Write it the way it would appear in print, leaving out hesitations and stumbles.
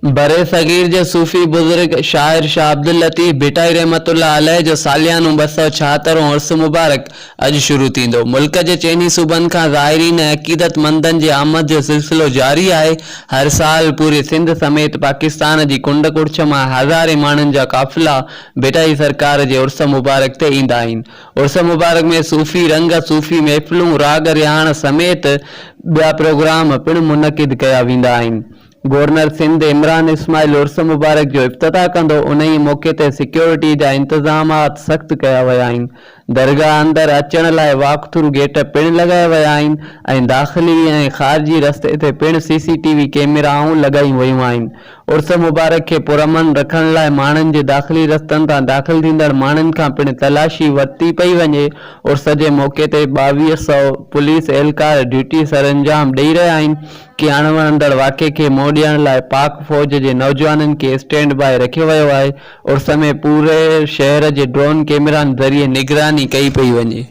برصغير جي صوفي بزرگ شاعر شاهه عبداللطيف ڀٽائي رحمة الله عليه جو ساليانو 276 هون عرس مبارڪ اڄ شروع ٿيندو. ملڪ جي چئني صوبن کان زائرين ۽ عقيدتمندن جي آمد جو سلسلو جاري آهي. هر سال پوري سنڌ سميت پاڪستان جي ڪنڊ ڪڙڇ مان هزارين ماڻهن جا قافلا ڀٽائي سرڪار جي عرس مبارڪ تي ايندا آهن. عرس مبارڪ ۾ صوفي رنگ، صوفي محفلون، راڳ رهاڻ سميت ٻيا پروگرام پڻ منعقد ڪيا ويندا آهن. گورنر سنڌ عمران اسماعيل عرس مبارڪ جو افتتاح ڪندو، انهيء موقعي تي سيڪيورٽي جا انتظامات سخت ڪيا ويا آهن، درگاهه اندر اچڻ لاء واڪ ٿرو گيٽ پڻ لڳايا ويا آهن ۽ داخلي ۽ خارجي رستي تي پڻ سي سي ٽي وي ڪئميرائون لڳايون ويون آهن، عرس مبارڪ کي پرامن رکڻ لاء ماڻهن جي داخلي رستن تان داخل ٿيندڙ ماڻهن کان پڻ تلاشي ورتي پئي وڃي، عرس جي موقعي تي 22 سئو پوليس اهلڪار ڊيوٽي سرانجام ڏئي رهيا آهن. ڪنهن اڻوڻندڙ واقعي کي منهن ڏيڻ لاء پاڪ فوج جي نوجوانن کي اسٽينڊ باء رکيو ويو آهي، عرس ۾ پوري شهر جي ڊرون ڪئميرائن ذريعي نگراني ڪئي پئي وڃي.